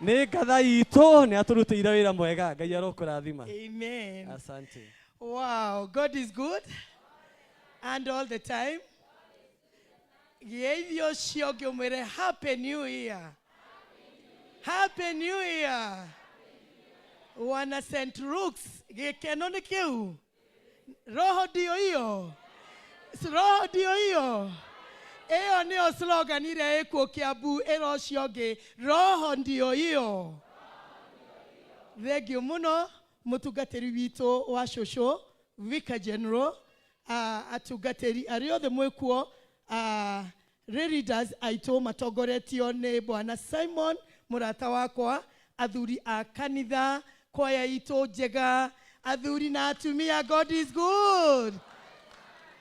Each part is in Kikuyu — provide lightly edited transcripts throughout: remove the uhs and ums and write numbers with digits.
Nĩ ngatha itũ nĩ atũrutĩire wĩra mwega. Ngai arokũrathima. Amen. Asante. Wow, God is good and all the time. Geithio ũcio ũngĩ ũmwĩre Happy New Year. Happy New Year. Wana St. Luke's gĩkeno nĩ kĩu. Roho ndio hiyo. Roho ndio hiyo. Ĩyo nĩyo slogan ĩrĩa ĩkuo Kiambu ĩra ũcio ũngĩ roho ndio hiyo. Thengiũ mũno mũtungatĩri witũ wa cũcũ Vicar General, atungatĩri arĩa othe mwĩkuo, leaders aitũ matongoretio nĩ Bwana Simon mũrata wakwa, athuri a kanitha, kwaya itũ njega, athuri na atumia, God is good.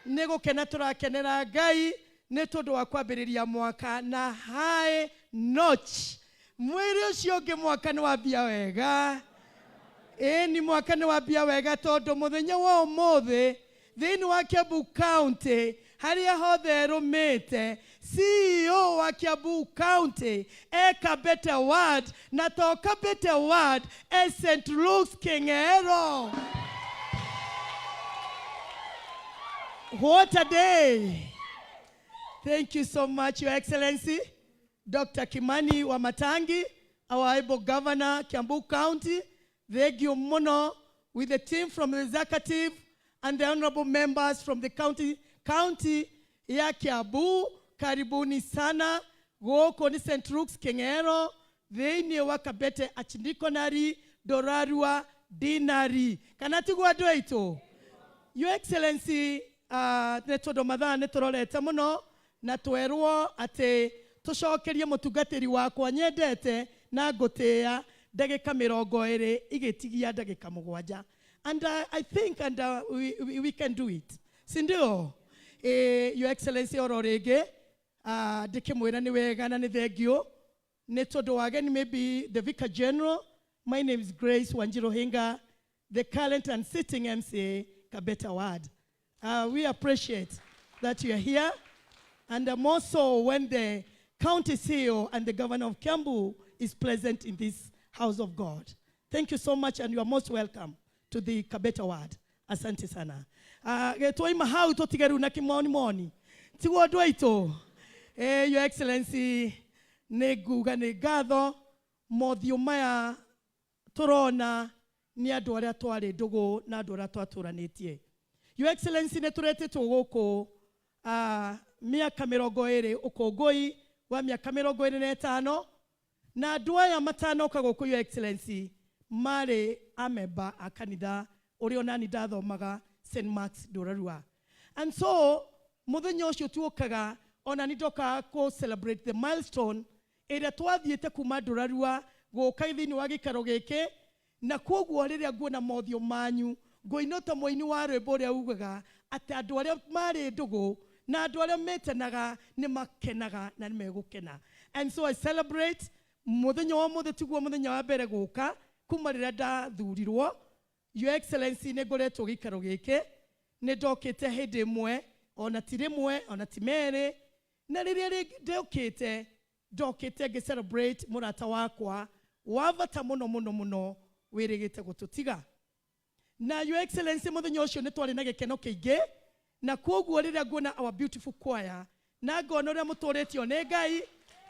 Nĩ gũkena tũrakenera Ngai nĩ tondũ wa kwambĩrĩria mwaka na high notch. Mwĩrĩ ũcio ũngĩ mwaka nĩ wambia wega. Ĩni mwaka nĩ wambia wega tondũ mũthenya wa ũmũthĩ thĩinĩ wa Kiambu County harĩa hothe rũmĩte CEO wa Kiambu County e Kabete Ward na to Kabete Ward e St. Luke's King'ero. What a day! Thank you so much, Your Excellency, Dr. Kimani Wamatangi, our able governor, Kiambu County. Thank you muno with the team from the executive and the honorable members from the county ya Kiambu. Karibuni sana gũkũ nĩ St. Luke's King'ero thĩinĩ wa Kabete Archdeaconry Ndorarua Deanery. Kana tiguo andũ aitũ? Your Excellency, nĩ tondũ mathaa nĩ tũrorete mũno na twerwo atĩ tũcokerie mũtungatĩri wakwa nyendete na ngũtĩĩa ndagĩka mĩrongo ĩrĩ igĩtigia ndagĩka mũgwanja. And I think and we can do it. Si ndio? Your Excellency oro rĩngĩ ndĩkĩmwĩra nĩ wega na nĩ thengiũ nĩ tondũ wa ageni, maybe the Vicar General. My name is Grace Wanjiru Hinga, the current and sitting MCA Kabete Ward. We appreciate that you are here, and more so when the county CEO and the governor of Kiambu is present in this house of God. Thank you so much, and you are most welcome to the Kabete Ward. Asante sana. Twaima hau tũtige rĩu na kĩmoni moni. Tiguo andũ aitũ. Your Excellency, nĩ nguga nĩ ngatho mothiũ maya tũrona nĩ andũ arĩa twarĩ ndũgũ na andũ arĩa twatũranĩtie. Your Excellency, nĩ tũretĩtwo gũkũ mĩaka 20, ũkũngũi wa mĩaka 25, na andũ aya matanoka gũkũ, Your Excellency, marĩ amemba a kanitha ũrĩa onani ndathomaga, St. Mark's Ndorarua. And so mũthenya ũcio tuokaga ona nĩ ndokaga kũ celebrate the milestone ĩrĩa twathiĩte kuma Ndorarua gũka thĩinĩ wa gĩikaro gĩkĩ, na koguo rĩrĩa nguona mothiũ manyu ngũinwo ta mũini wa rwĩmbo ũrĩa ugaga atĩ andũ arĩa marĩ ndũgũ na andũ arĩa metanaga nĩ makenaga na nĩ megũkena. And so I celebrate mũthenya wa ũmũthĩ tiguo mũthenya wa mbere gũka kuma rĩrĩa ndathurirwo. Your Excellency, nĩ ngoretwo gĩikaro gĩkĩ, nĩ ndokĩte hĩndĩ ĩmwe, ona ti rĩmwe ona ti merĩ, na rĩrĩa rĩngĩ ndokĩte ndokĩte ngĩ celebrate mũrata wakwa wa bata mũno mũno mũno wĩrĩgĩte gũtũtiga. Na Your Excellency, mũthenya ũcio nĩ twarĩ na gĩkeno kĩingĩ, na koguo rĩrĩa nguona our beautiful choir na ngona ũrĩa mũtũrĩtio nĩ Ngai,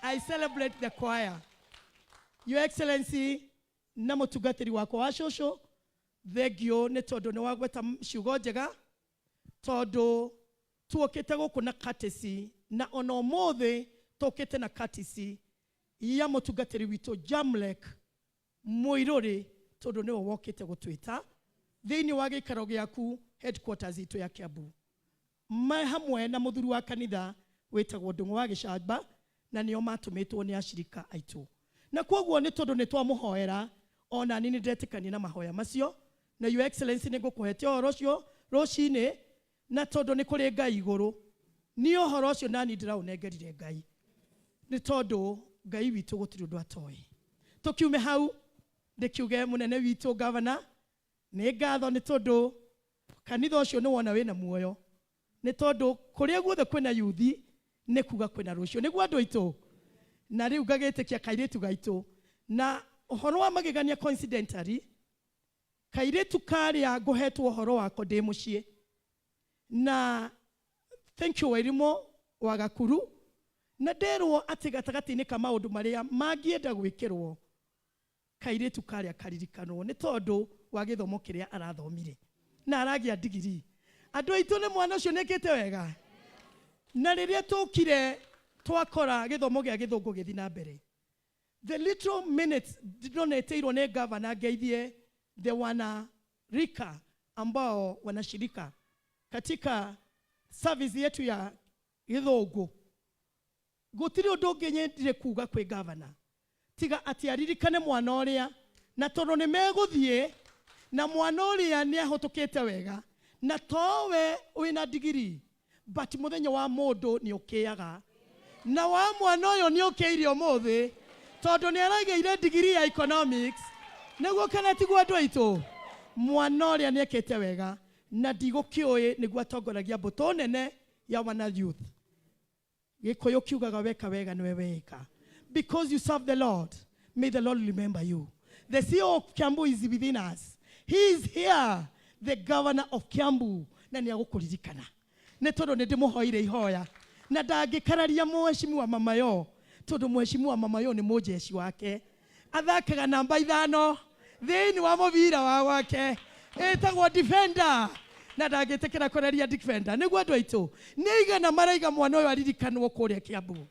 I celebrate the choir. Your Excellency, na mũtungatĩri wakwa wa cũcũ, thengiũ nĩ tondũ nĩ wagweta ciugo njega, tondũ tuokĩte gũkũ na courtesy, na ona ũmũthĩ tũkĩte na courtesy ya mũtungatĩri witũ Jamlek Mũirũrĩ, tondũ nĩwe wokĩte gũtwĩta thĩinĩ wa gĩikaro gĩaku headquarters itũ ya Kiambu, me hamwe na mũthuri wa kanitha wĩtagwo Ndung'u wa Gĩcamba, na nĩo matũmĩtwo nĩ acirika aitũ. Na koguo nĩ tondũ nĩ twamũhoera, ona niĩ nĩ ndetĩkania na mahoya macio, na Your Excellency, nĩ ngũkũhete ũhoro ũcio rũcinĩ, na tondũ nĩ kũrĩ Ngai igũrũ, niĩ ũhoro ũcio nani ndĩraũnengerire Ngai, nĩ tondũ Ngai witũ gũtirĩ ũndũ atoĩ. Tũkiume hau ndĩkiuge mũnene witũ governor, nĩ ngatho nĩ tondũ kanitha ũcio nĩ wona wĩna muoyo, nĩ tondũ kũrĩa guothe kwĩna yuthi nĩ kuga kwĩna rũciũ, nĩguo andũ aitũ. Na rĩu ngagĩtĩkia kairĩtu gaitũ Na ũhoro wa magegania, coincidentally, kairĩtu karĩa ngũhetwo ũhoro wako ndĩ mũciĩ, na thank you Wairimo wa Gakuru, na nderwo atĩ gatagatĩ-inĩ ka maũndũ marĩa mangĩenda gwĩkĩrwo kairĩtu karĩa karirikanwo nĩ tondũ wa gĩthomo kĩrĩa arathomire na aragĩa ndigiri. Andũ aitũ, nĩ mwana ũcio nĩkĩte wega. Na rĩrĩa tũkire twakora gĩthomo gĩa gĩthũngũ gĩthiĩ na mbere, the little minutes donateirwo nĩ gavana ngeithie the wanarika ambao wanashirika katika service yetu ya gĩthũngũ, gũtirĩ ũndũ ũngĩ nyendire kuga kwĩ gavana tiga atĩ aririkane mwana ũrĩa, na tondũ nĩ megũthiĩ na mwana ũrĩa nĩ ahũtũkĩte wega, na towe wĩna ndigiri, but mũthenya wa mũndũ nĩ ũkĩaga, na wa mwana ũyũ nĩ ũkĩire ũmũthĩ tondũ nĩ aragĩire ndigiri ya economics. Nĩguo kana tiguo, andũ aitũ? Mwana ũrĩa nĩ ekĩte wega, na ndigũkĩũĩ nĩguo atongoragia mbũtũ nene ya wana youth. Gĩkũyũ kiugaga weka wega nĩwe weka. Because you serve the Lord, may the Lord remember you. The CEO of Kiambu is within us. He is here, the governor of Kiambu, na nĩ agũkũririkana nĩ tondũ nĩ ndĩmũhoire ihoya, na ndangĩkararia mheshimiwa mama yo, tondũ mheshimiwa mama yo nĩ mũjeshi wake, athakaga namba 5 thĩinĩ wa mũbira wa gwake, ĩtagwo defender, na ndangĩtĩkĩra kũreria defender. Nĩguo andũ aitũ, nĩ igana maraiga mwana ũyũ aririkanwo kũrĩa Kiambu.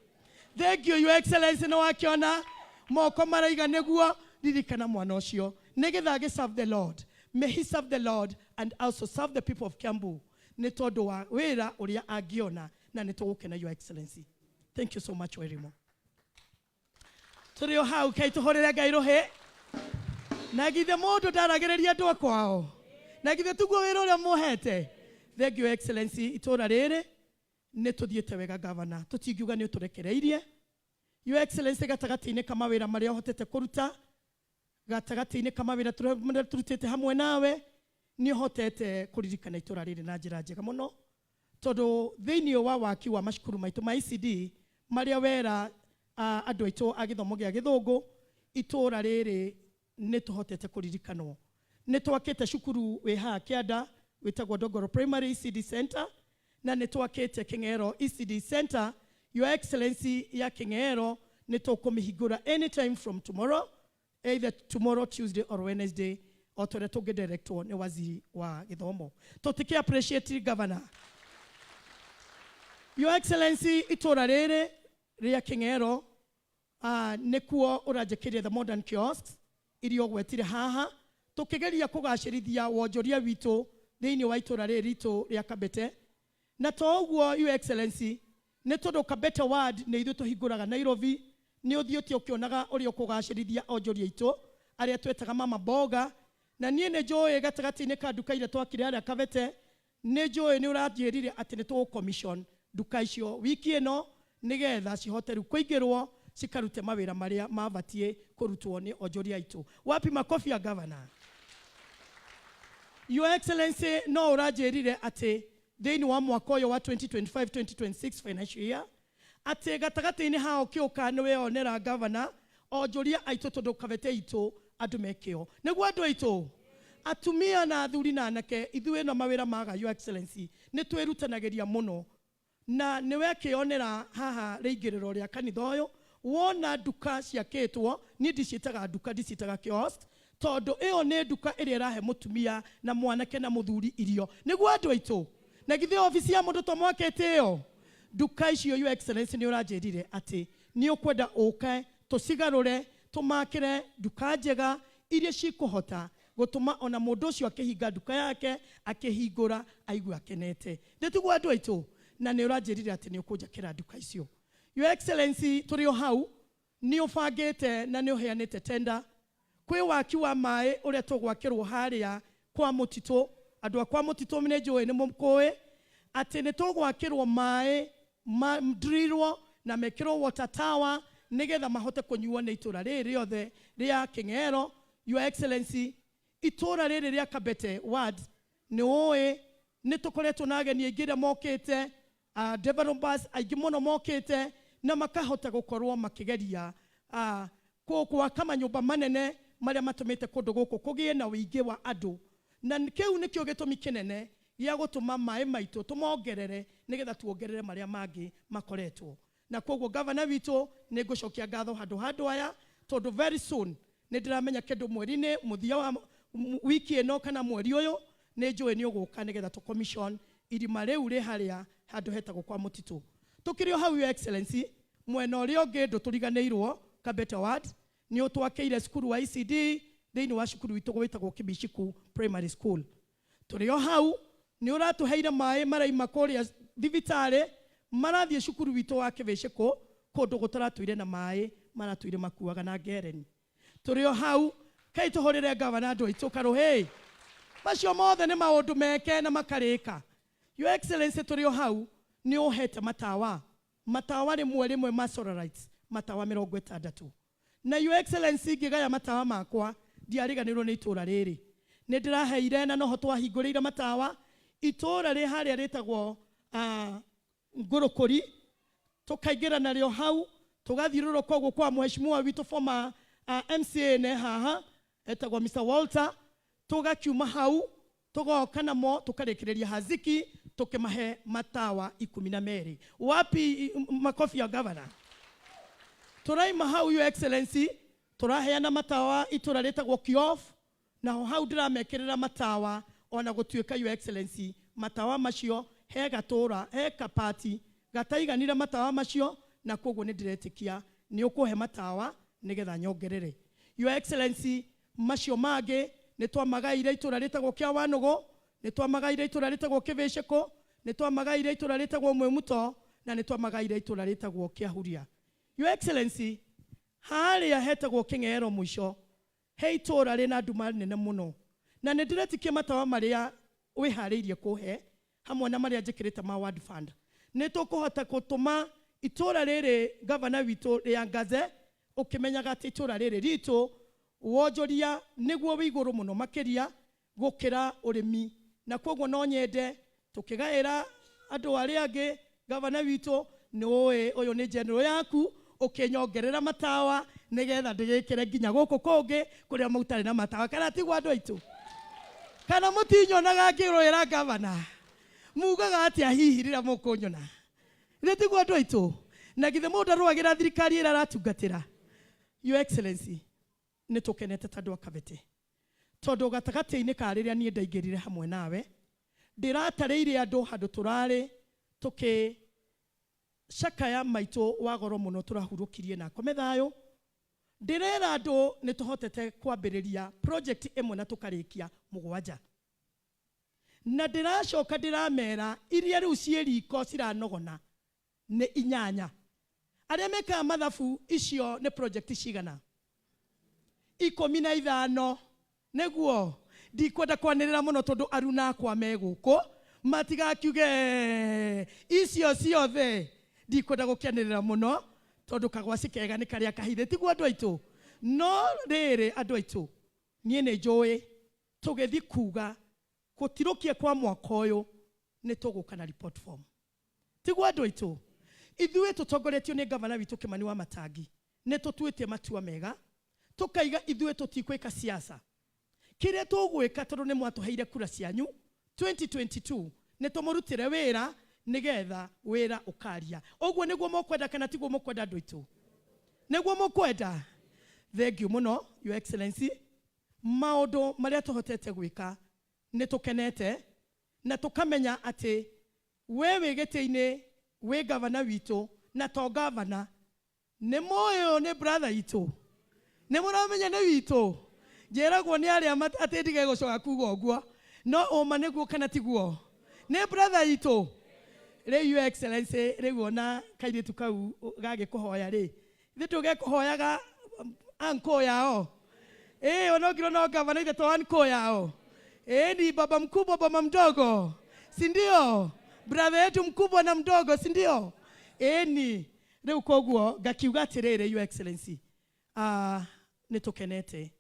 Thank you, Your Excellency. Nĩ wakĩona moko maraiga nĩguo ririkana mwana ũcio nĩgetha agĩ serve the Lord. May he serve the Lord and also serve the people of Kiambu nĩ tondũ wa wĩra ũrĩa angĩona, na nĩ tũgũkena. Your Excellency, thank you so much. Werimo tũrĩ o hau, kai tũhũrĩre Ngai rũhĩ. Na githĩ mũndũ ndaragĩrĩria andũ a kwao? Na githĩ tiguo wĩra ũrĩa mũhete? Thank you, Excellency. Itũra rĩrĩ nĩ tũthiĩte wega, gavana, tũtingiuga nĩ ũtũrekereirie. Your Excellency, gatagatĩ-inĩ ka mawĩra marĩa ũhotete kũruta, gatagatĩ-inĩ ka mawĩra marĩa tũrutĩte hamwe nawe, nĩ ũhotete kũririkana itũra rĩrĩ na njĩra njega mũno, tondũ thĩinĩ wa waki wa macukuru maitũ ma ECD marĩa wera andũ aitũ a gĩthomo gĩa gĩthũngũ, itũra rĩrĩ nĩ tũhotete kũririkanwo. Nĩ twakĩte cukuru wĩ haha kĩanda wĩtagwo Ndongoro Primary ECD Center, na nĩ twakĩte Kĩng'ero ECD Center. Your Excellency, ya Kĩng'ero nĩ tũkũmĩhingũra anytime from tomorrow, either tomorrow, Tuesday or Wednesday, o ta ũrĩa tũngĩdirectwo nĩ waziri wa gĩthomo. Tũtikĩ appreciate governor. Your Excellency, itũra rĩrĩ rĩa Kĩng'ero nĩkuo ũranjĩkĩria the modern kiosks iria ũgwetire haha, tũkĩgeria kũgacĩrithia wonjoria witũ thĩinĩ wa itũra rĩrĩ ritũ rĩa Kabete. Na to ũguo, Your Excellency, nĩ tondũ Kabete ward nĩ ithuĩ tũhingũraga Nairobi, nĩ ũthiĩte ũkĩonaga ũrĩa ũkũgacĩrithia onjoria aitũ arĩa twetaga mama mboga. Na niĩ nĩ njũĩ gatagatĩ-inĩ ka nduka iria twakire harĩa Kabete, nĩ njũĩ nĩ ũranjĩrire atĩ nĩ tũgũ commission nduka icio wiki ĩno nĩgetha cihote rĩu kũingĩrwo cikarute mawĩra marĩa mabatiĩ kũrutwo nĩ onjoria aitũ. Wapi makofi ya governor? Your Excellency, no ũranjĩrire atĩ thĩinĩ wa mwaka ũyũ wa 2025-2026 financial year, atĩ gatagatĩ-inĩ hao kĩũka nĩ weyonera, governor, onjoria aitũ, tondũ Kabete itũ andũ mekĩo nĩguo andũ aitũ, atumia na athuri na anake, ithuĩ na mawĩra maga. Your Excellency, nĩ twĩrutanagĩria mũno, na nĩ wekĩonera haha rĩingĩrĩro rĩa kanitha ũyũ, wona nduka ciakĩtwo. Niĩ ndiciĩtaga nduka, ndiciĩtaga kiosk, tondũ ĩyo nĩ nduka ĩrĩa ĩrahe mũtumia na mwanake na mũthuri irio. Nĩguo andũ aitũ, na githĩ obici ya mũndũ to mwakĩte ĩyo nduka icio? Your Excellency, nĩ ũranjĩrire atĩ nĩ ũkwenda ũke tũcigarũre, tũmakĩre nduka njega iria cikũhota gũtũma ona mũndũ ũcio akĩhinga nduka yake, akĩhingũra, aigue akenete. Nĩ tiguo, andũ aitũ? Na nĩ ũranjĩrire atĩ nĩ ũkũnjakĩra nduka icio. Your Excellency, tũrĩ o hau, nĩ ũbangĩte na nĩ ũheanĩte tenda kwĩ waki wa maĩ ũrĩa tũgwakĩrwo harĩa kwa mũtitũ. Andũ a kwa mũtitũ nĩ njũĩ nĩ mũkũĩ atĩ nĩ tũgwakĩrwo maĩ drillwo na mekĩrwo water tower nĩgetha mahote kũnyuo nĩ itũra rĩrĩ rĩothe rĩa Kĩng'ero. Your Excellency, itũra rĩrĩ rĩa Kabete ward, nĩ ũĩ nĩ tũkoretwo na ageni aingĩ arĩa mokĩte, developers aingĩ mũno mokĩte na makahota gũkorwo makĩgeria. Gwaka manyũmba manene marĩa matũmĩte kũndũ gũkũ kũgĩe na ũingĩ wa andũ, na kĩu nĩkĩo gĩtũmi kĩnene gĩa gũtũma maĩ maitũ tũmongerere nĩgetha tuongerere marĩa mangĩ makoretwo. Na koguo gavana witũ, nĩ ngũcokia ngatho handũ handũ aya, tondũ very soon nĩ ndĩramenya kĩndũ mweri-inĩ mũthia wa wiki ĩno kana mweri ũyũ, nĩ njũĩ nĩ ũgũka nĩgetha tũ commission irima rĩu rĩ harĩa handũ hetagwo kwa mũtitũ. Tũkĩrĩ o hau, Your Excellency, mwena ũrĩa ũngĩ ndũtũriganĩirwo. Kabete Ward, nĩ ũtwakĩire cukuru wa ECD thĩinĩ wa cukuru witũ wĩtagwo Kibishiku Primary School. Tũrĩ o hau, nĩ ũratũheire maĩ maraima kũrĩa thibitarĩ marathiĩ cukuru witũ wa Kĩbĩcĩkũ, kũndũ gũtaratũire na maĩ maratũire makuaga na ngereni. Tũrĩ o hau, kai tũhũrĩre gavana, andũ aitũ, karũhĩ. Macio mothe nĩ maũndũ meke na makarĩka. Your Excellency, tũrĩ o hau, nĩ ũhete matawa rĩmwe rĩmwe ma solar lights, matawa 60. Na Your Excellency, ngĩgaya matawa makwa ndiariganĩrwo nĩ itũra rĩrĩ. Nĩ ndĩraheire na noho twahingũrĩire matawa itũra rĩ harĩa rĩtagwo Ngũrũkũri. Tũkaingĩra narĩo hau, tũgathiũrũrũka ũguo kwa mheshimiwa witũ, former MCA ne haha, etagwo Mr Walter. Tũgakiuma hau, tũgoka namo, tũkarĩkĩrĩria Haziki, tũkĩmahe matawa 12. Wapi makofi ya governor? Tũraima hau, Your Excellency, tũraheana matawa itũra rĩtagwo Kiof. Naho hau ndĩramekĩrĩra matawa, ona gũtuĩka, Your Excellency, matawa macio he gatũra, he kapati gataiganire matawa macio, na koguo nĩ ndĩretĩkia nĩ ũkũhe matawa nĩgetha nyongerere. Your Excellency, macio mangĩ nĩ twamagaire itũra rĩtagwo kĩa Wanũgũ, nĩ twamagaire itũra rĩtagwo Kĩbĩcĩkũ, nĩ twamagaire itũra rĩtagwo Mwĩmuto, na nĩ twamagaire itũra rĩtagwo Kĩahuria. Your Excellency, harĩa hetagwo Kĩng'ero mũico he itũra rĩna nduma nene mũno, na nĩ ndĩretĩkia matawa marĩa wĩharĩirie kũhe hamwe na marĩa njĩkĩrĩte ma ward fund, nĩ tũkũhota gũtũma itũra rĩrĩ, gavana witũ, rĩangaze, ũkĩmenyaga atĩ itũra rĩrĩ ritũ wonjoria nĩguo wĩ igũrũ mũno makĩria gũkĩra ũrĩmi. Na koguo no nyende tũkĩgaĩra andũ arĩa angĩ, gavana witũ, nĩ ũĩ ũyũ nĩ general yaku, ũkĩnyongerera matawa nĩgetha ndĩgĩkĩre nginya gũkũ kũngĩ kũrĩa mũtarĩ na matawa. Kana tiguo, andũ aitũ? Kana mũtinyonaga ngĩrũĩra gavana? Mugaga atĩa hihi rĩrĩa mũkũnyona? Rĩ tiguo, andũ aitũ? Na githĩ mũndũ arũagĩra thirikari ĩrĩa aratungatĩra? Your Excellency, nĩ tũkenete ta andũ a Kabete, tondũ gatagatĩ-inĩ ka rĩrĩa niĩ ndaingĩrire hamwe nawe, ndĩratarĩire andũ handũ tũrarĩ tũkĩ cakaya maitũ wa goro mũno tũrahurũkirie na akome thayũ. Ndĩrera andũ nĩ tũhotete kwambĩrĩria project ĩmwe na tũkarĩkia mũgwanja, na ndĩracoka ndĩramera iria rĩu ciĩ riko ciranogona nĩ inyanya. Arĩa mekaga mathabu, icio nĩ project cigana? 15. Nĩguo ndikwenda kwanĩrĩra mũno, tondũ aruna akwa me gũkũ matigakiuge icio ciothe. Ndikwenda gũkĩanĩrĩra mũno, tondũ kagwaci kega nĩ karĩa kahithe, tiguo, andũ aitũ? No rĩrĩ, andũ aitũ, niĩ nĩ njũĩ tũgĩthiĩ kuga gũtirũkie kwa mwaka ũyũ nĩ tũgũka na report form, tiguo, andũ aitũ? Ithuĩ tũtongoretio nĩ gavana witũ Kĩmani wa Matangi, nĩ tũtuĩte matua mega, tũkaiga ithuĩ tũtikwĩka siasa. Kĩrĩa tũgwĩka, tondũ nĩ mwatũheire kura cianyu 2022, nĩ tũmũrutĩre wĩra nĩgetha wĩra ũkaria. Ũguo nĩguo mũkwenda kana tiguo mũkwenda, andũ aitũ? Nĩguo mũkwenda. Thank you mũno, Your Excellency. Maũndũ marĩa tũhotete gwĩka, nĩ tũkenete na tũkamenya atĩ we wĩ gĩtĩ-inĩ, wĩ gavana witũ, na to gavana, nĩ mũĩ ũyũ nĩ brother itũ, nĩ mũramenya nĩ witũ. Njĩragwo nĩ arĩa atĩ ndige gũcoka kuga ũguo, no ũma nĩguo kana tiguo? Nĩ brother itũ. Rĩu, Your Excellency, rĩu ona kairĩtu kau gagĩkũhoya rĩ, ithuĩ tũgekũhoyaga uncle yao. Eh, ona no gavana ithe to uncle yao. Eh, ni baba mkubwa, baba mdogo, si ndio? Brother yetu mkubwa na mdogo, si ndio? Ĩni rĩu koguo ngakiuga atĩrĩrĩ, Your Excellency, nĩ tũkenete.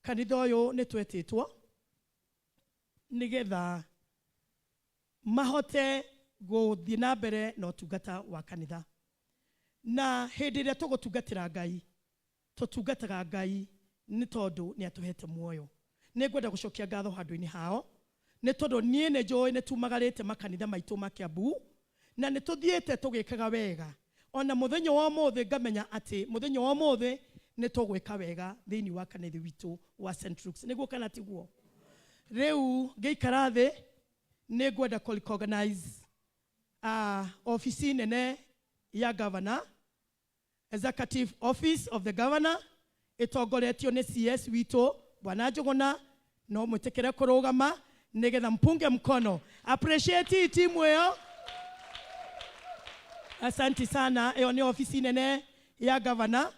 Kanitha ũyũ nĩ twetĩtwo nĩgetha mahote gũthiĩ na mbere na ũtungata wa kanitha, na hĩndĩ ĩrĩa tũgũtungatĩra Ngai. Tũtungataga Ngai nĩ tondũ nĩ atũhete muoyo. Nĩ ngwenda gũcokia ngatho handũ-inĩ hao nĩ tondũ niĩ nĩ njũĩ nĩ tumagarĩte makanitha maitũ ma Kiambu na nĩ tũthiĩte tũgĩkaga wega. Ona mũthenya wa ũmũthĩ ngamenya atĩ mũthenya wa ũmũthĩ nĩ tũgwĩka wega thĩinĩ wa kanitha witũ wa St. Luke's. Nĩguo kana tiguo? Rĩu ngĩikara thĩ nĩ ngwenda kũ recognize obici nene ya governor, Executive Office of the Governor, ĩtongoretio nĩ CS witũ Bwana Njuguna. No mwĩtĩkĩre kũrũgama nĩgetha mpunge mkono. Appreciate hii timu ĩyo. Asanti sana. Ĩyo nĩ obici nene ya governor.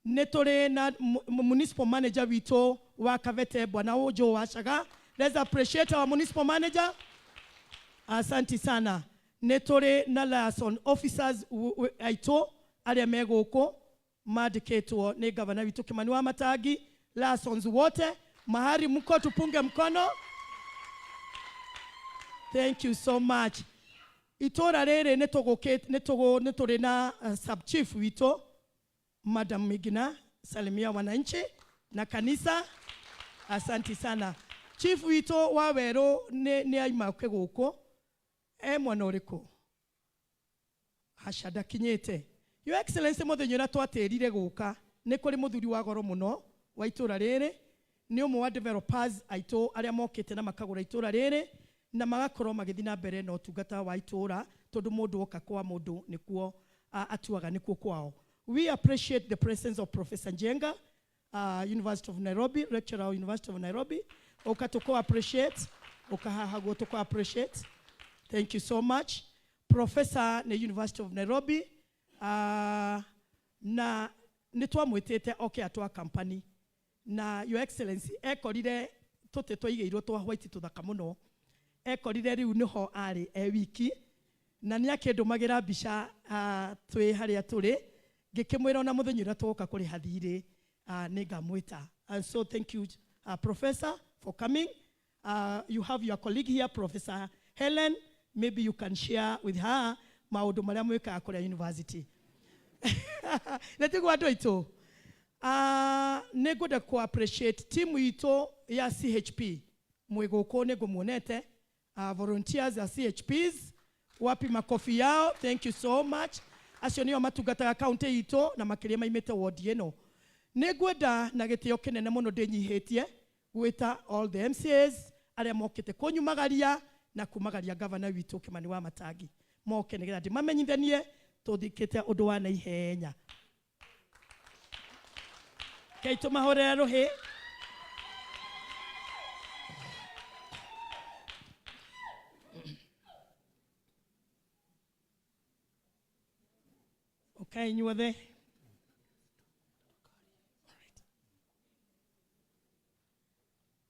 Nĩ tũrĩ na municipal manager witũ wa Kabete, Bwana Joe Wachaga. Let's appreciate our municipal manager. Asanti sana. Nĩ tũrĩ na liaison officers aitũ arĩa me gũkũ mandĩkĩtwo nĩ gavana witũ Kimani wa Matangi. Liaisons wote mahali mko, tupunge mkono. Thank you so much. Itũra rĩrĩ nĩ tũgũkĩ nĩ tũgũ nĩ tũrĩ na sub chief witũ, Madam Migina, salimia wananchi na kanisa. Asanti sana. Chief witũ wa werũ nĩ aima gũkũ e mwena ũrĩkũ? Aca, ndakinyĩte. Your Excellency, mũthenya ũrĩa twatĩrire gũka nĩ kũrĩ mũthuri wa goro mũno wa itũra rĩrĩ, nĩ ũmwe wa developers aitũ arĩa mokĩte na makagũra itũra rĩrĩ na magakorwo magĩthiĩ na mbere na ũtungata wa itũra, tondũ mũndũ oka kwa mũndũ nĩkuo atuaga nĩkuo kwao. We appreciate the presence of Professor Njenga, University of Nairobi, lecturer, University of Nairobi. Ũka tũkũ appreciate, ũka haha guo tũkũ appreciate. Thank you so much. Professor nĩ University of Nairobi, na nĩ twamwĩtĩte oke atwa company na Your Excellency ekorire tũtĩ twaigĩirwo twa white tũthaka mũno. Ekorire rĩu nĩho arĩ e wiki na nĩ akĩndũmagĩra mbica twĩ harĩa tũrĩ, ngĩkĩmwĩra ona mũthenya ũrĩa tũgoka kũrĩha thirĩ nĩ ngamwĩta. And so thank you, Professor, for coming. You have your colleague here, Professor Helen. Maybe you can share with her maũndũ marĩa mwĩkaga kũrĩa university. Na tiguo andũ aitũ? Nĩ ngwenda ku appreciate timu itũ ya CHP. Mwĩ gũkũ nĩ ngũmuonete. Volunteers ya CHPs, wapi makofi yao? Thank you so much. Acio nĩo matungataga kaunti itũ na makĩria maimĩte ward ĩno. Nĩ ngwenda na gĩtĩo kĩnene mũno ndĩnyihĩtie gwĩta all the MCAs arĩa mokĩte kũnyumagaria na kumagaria gavana witũ Kimani wa Matangi moke nĩgetha ndĩmamenyithanie tũthikĩte ũndũ wa naihenya. Kei tũmahũrĩre rũhĩ. Okay, inyuothe.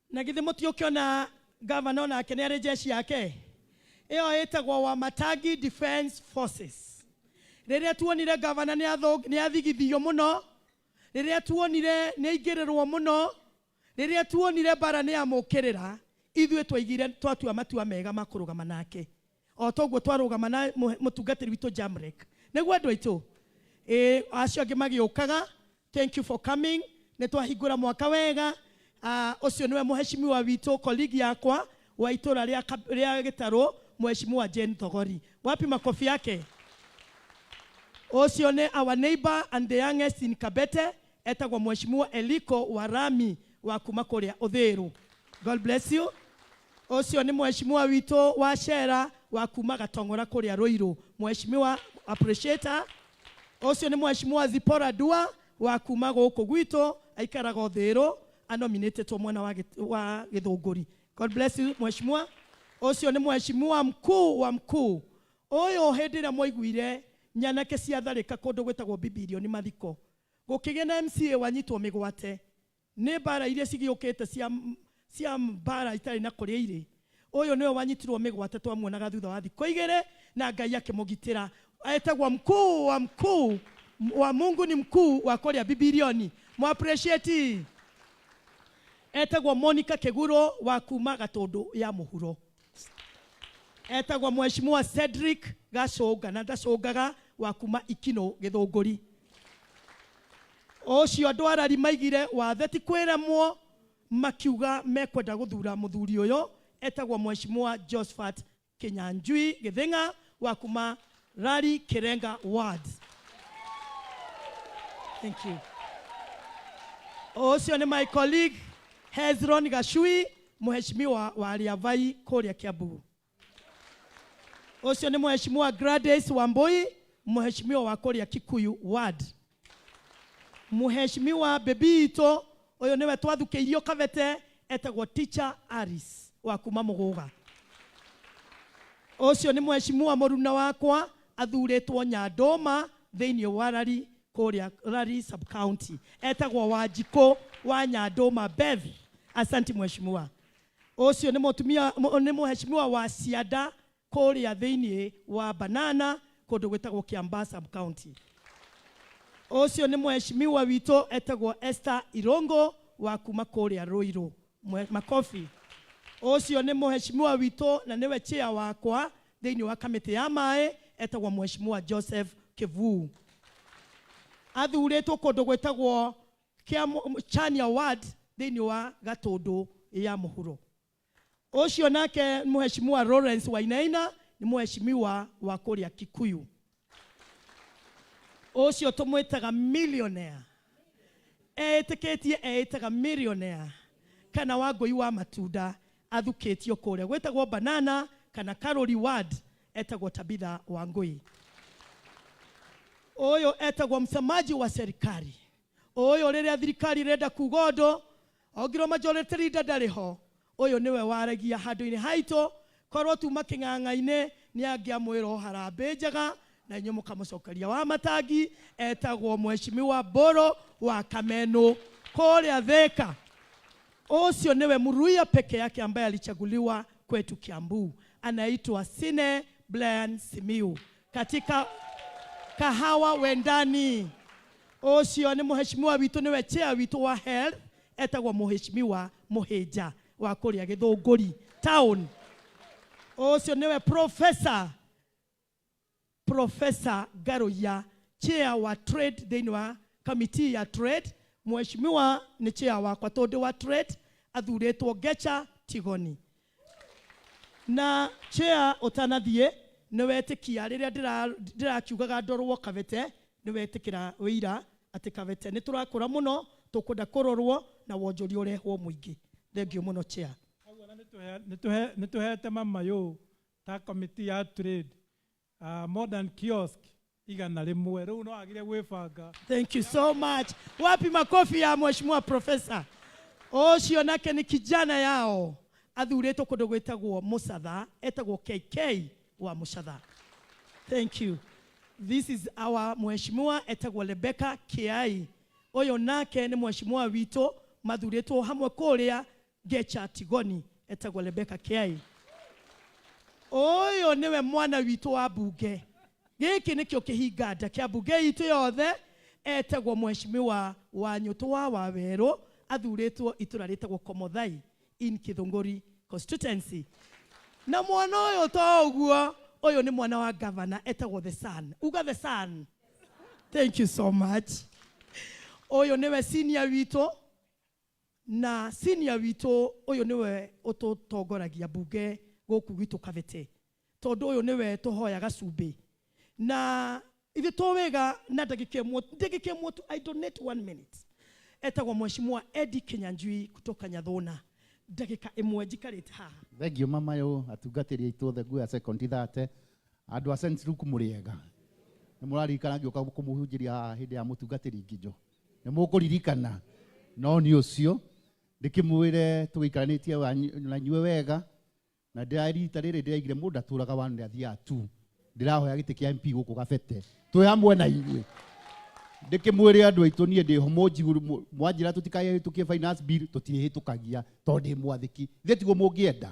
Na githĩ mũtiũkĩona gavana onake nĩ arĩ jeshi yake ĩyo ĩtagwo wa Matangi Defense Forces? Rĩrĩa tuonire gavana nĩ athigithio mũno, rĩrĩa tuonire nĩ aingĩrĩrwo mũno, rĩrĩa tuonire mbara nĩ amũkĩrĩra, ithuĩ twaigire twatua matua mega ma kũrũgama nake o toguo twarũgama na mũtungatĩri witũ Jamrek. Nĩguo andũ aitũ? Ĩ acio angĩ magĩũkaga, thank you for coming. Nĩ twahingũra mwaka wega. Ũcio nĩwe mũheshimiwa witũ, colleague yakwa wa itũra rĩa Gĩtarũ, Mheshimiwa Jane Thogori. Wapi makofi yake? Ũcio nĩ our neighbor and the youngest in Kabete, etagwo Mheshimiwa Eliko Warami wa kuma kũrĩa Ũthĩrũ. God bless you. Ũcio nĩ mheshimiwa witũ wa Cera wa kuma Gatong'ora kũrĩa Ruiru. Mheshimiwa appreciator. Ũcio nĩ Mheshimiwa Zipora Dua wa kuma gũkũ gwitũ, aikaraga Ũthĩrũ, anominatetwo mwena wa Gĩthũngũri. God bless you, mheshimiwa. Ũcio nĩ mheshimiwa mkuu wa mkuu ũyũ. Hĩndĩ ĩrĩa mwaiguire nyanake ciatharĩka kũndũ gwĩtagwo Bibilioni mathiko, gũkĩgĩa na MCA wanyitwo mĩgwate nĩ mbara iria cigĩũkĩte cia mbara itarĩ na kũrĩa irĩ, ũyũ nĩwe wanyitirwo mĩgwate. Twamuonaga thutha wa thikũ 2 na Ngai akĩmũgitĩra. Etagwo mkuu wa mkuu wa Mungu ni mkuu wa kũrĩa Bibilioni. Mu appreciate. Etagwo Monica Kĩguro wa kuma Gatũndũ ya mũhuro. Etagwo Mheshimiwa Cedric Gacũnga na ndacũngaga wa kuma Ikino Gĩthũngũri. Ũcio andũ arari maigire wathe ti kwĩremwo, makiuga mekwenda gũthura mũthuri ũyũ etagwo Mheshimiwa Josephat Kinyanjui Githing'a wa kuma Rari Kirenga Ward. Thank you. Ũcio nĩ my colleague Hezron Gachui, mheshimiwa wa Riavai kũrĩa Kiambu. Ũcio nĩ Mheshimiwa Gladys Wambui, mheshimiwa wa kũrĩa Kikuyu Ward. Mheshimiwa bebi itũ ũyũ nĩwe twathukĩirio Kabete, etagwo Teacher Alice wa kuma Mũgũga. Ũcio nĩ mheshimiwa mũruna wakwa athurĩtwo Nyandũma thĩinĩ wa Rari kũrĩa Rari sub county, etagwo Wanjikũ wa Nyandũma Bev. Asante mheshimiwa. Ũcio nĩ mũtumia nĩ mheshimiwa wa Cianda kũrĩa thĩinĩ wa Banana kũndũ gwĩtagwo Kiambaa sub county. Ũcio nĩ mheshimiwa witũ etagwo Esther Irongo wa kuma kũrĩa Ruiru. Makofi. Ũcio nĩ mheshimiwa witũ na nĩwe chair wakwa thĩinĩ wa kamĩtĩ ya maĩ, etagwo Mheshimiwa Joseph Kivu. Athurĩtwo kũndũ gwĩtagwo Chania Ward thĩinĩ wa Gatũndũ ya mũhuro. Ũcio nake Mheshimiwa Lawrence Wainaina nĩ mheshimiwa wa kũrĩa Kikuyu. Ũcio tũmwĩtaga millionaire, etĩkĩtie eĩtaga millionaire kana Wangũi wa matunda, athukĩtio kũrĩa gwĩtagwo Banana kana Karori Ward, etagwo Tabitha Wangũi. Ũyũ etagwo msemaji wa serikali. Ũyũ rĩrĩa thirikari ĩrenda kuga ũndũ, ongirwo majority leader ndarĩ ho, ũyũ nĩwe waragia handũ-inĩ haitũ. Korwo tuma kĩng'ang'a-inĩ nĩ angĩamwĩra o harambĩ njega na inyuĩ mũkamũcokeria wa matangi. Etagwo Mheshimiwa Mbũrũ wa Kameno kũrĩa Thika. Ũcio nĩwe Mluhya peke yake ambaye alichaguliwa kwetu Kiambu, anaitwa Sine Brian Simiu katika Kahawa Wendani. Ũcio nĩ mheshimiwa witũ, nĩwe chair witũ wa health, etagwo Mheshimiwa Mũhĩnja wa kũrĩa Gĩthũngũri town. Ũcio nĩwe Professor Ngaruiya, chair wa trade thĩinĩ wa committee ya trade. Mheshimiwa nĩ chair wakwa tondũ wa trade, athurĩtwo Ngecha Tigoni. Na chair, ũtanathiĩ, nĩ wetĩkia rĩrĩa ndĩrakiugaga ndorwo Kabete, nĩ wetĩkĩra wĩira atĩ Kabete nĩ tũrakũra mũno, tũkwenda kũrorwo na wonjoria ũrehwo mũingĩ. Thank you mũno, chair. Hau ona nĩ tũhete mama yũ ta committee ya trade modern kiosk 100, rĩu no agire gwĩbanga. Thank you so much. Wapi makofi ya Mheshimiwa Professor? Ũcio nake nĩ kijana yao athurĩtwo kũndũ gwĩtagwo Mũcatha, etagwo KK wa Mũcatha. Thank you. This is our mheshimiwa, etagwo Rebecca Kiai. Ũyũ nake nĩ mheshimiwa witũ mathurĩtwo hamwe kũrĩa Ngecha Tigoni, etagwo Rebecca Kiai. Ũyũ nĩwe mwana witũ wa mbunge, gĩkĩ nĩkĩo kĩhinganda kĩa mbunge itũ yothe, etagwo Mheshimiwa wa Nyũtũ wa Wawerũ, athurĩtwo itũra rĩtagwo Komothai in Kithunguri constituency. Na mwana ũyũ to ũguo, ũyũ nĩ mwana wa governor, etagwo the son. Uga the son. Thank you so much. Ũyũ nĩwe senior witũ, na senior witũ ũyũ nĩwe ũtũtongoragia mbunge gũkũ gwitũ Kabete, tondũ ũyũ nĩwe tũhoyaga cumbĩ na ithuĩ to wega na ndagĩka ĩmwe, ndagĩka ĩmwe tu. I donate one minute. Etagwo Mheshimiwa Eddie Kinyanjui kutoka Nyathuna. Ndagĩka ĩmwe njikarĩte haha. Thengio mama yo, atungatĩri aitũ othe, nguoya sekondi 30. Andũ a St. Luke, mũrĩega? Nĩ mũraririkana ngĩũka kũmũhunjĩria haha hĩndĩ ya mũtungatĩri Nginjo? Nĩ mũkũririkana? No nĩ ũcio ndĩkĩmwĩre tũgĩikaranĩtie na inyuĩ wega, na ndĩrarita rĩrĩ ndĩraigire mũndũ atũraga wanu nĩ athiaga tu. Ndĩrahoya gĩtĩ kĩa MP gũkũ Gabete twĩ hamwe na inyuĩ. Ndĩkĩmwĩre andũ aitũ, niĩ ndĩho mũnjigu mwanjĩra tũtikahĩtũkie finance bill, tũtirĩhĩtũkagia tondũ ndĩ mwathĩki. Ithe tiguo mũngĩenda?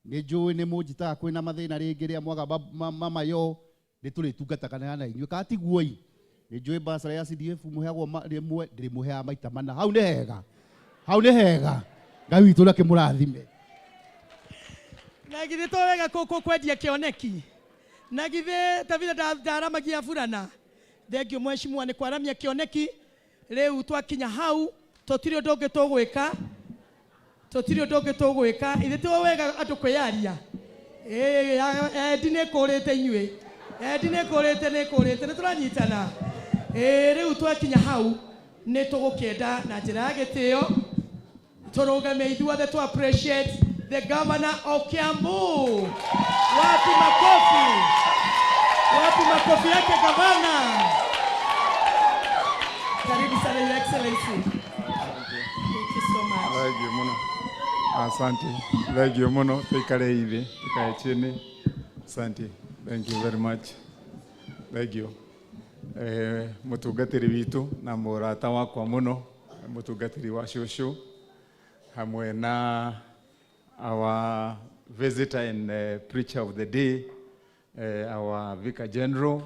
Nĩ njũĩ nĩ mũnjĩtaga kwĩna mathĩna rĩngĩ rĩa mwaga mama yo, nĩ tũrĩtungataga na inyuĩ kana tiguo? Nĩ njũĩ basara ya CDF mũheagwo rĩmwe, ndĩrĩmũheaga maita mana. Hau nĩ hega, hau nĩ hega. Ngai witũ nakĩmũrathime. Na githĩ to wega kũkũ kwendia kĩoneki? Na githĩ Tabitha ndaramagia burana? Thengio mheshimiwa nĩ kwaramia kĩoneki. Rĩu twakinya hau tũtirĩ ũndũ ũngĩ tũgwĩka, tũtirĩ ũndũ ũngĩ tũgwĩka. Ithe ti wega andũ kwĩyaria. Endi nĩ kũrĩte inyuĩ, endi nĩ kũrĩte, nĩ kũrĩte, nĩ tũranyitana. Rĩu twakinya hau nĩ tũgũkĩenda na njĩra ya gĩtĩo tũrũgame ithuothe to appreciate the governor of Kiambu. Wapi makofi? Wapi makofi yake gavana? Karibu sana, Your Excellency. Thank you so much. Thank you muno. Asante. Thank you muno. Tuikare hivi, tukae chini. Asante. Thank you very much. Thank you. Mutungatiri witu na murata wakwa muno, mutungatiri wa cucu hamwe na our visitor and preacher of the day, our Vicar General,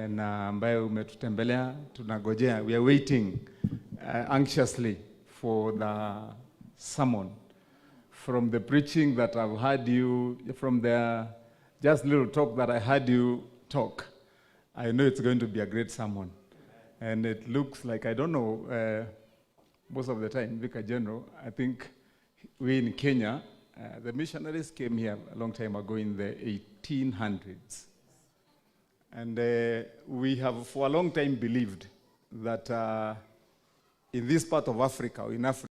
na ambaye umetutembelea, tunagojea, we are waiting anxiously for the sermon. From the preaching that I've heard you, from the just little talk that I heard you talk, I know it's going to be a great sermon. And it looks like, I don't know, most of the time, Vicar General, I think we in Kenya, the missionaries came here a long time ago in the 1800s. And we have for a long time believed that in this part of Africa, or in Africa,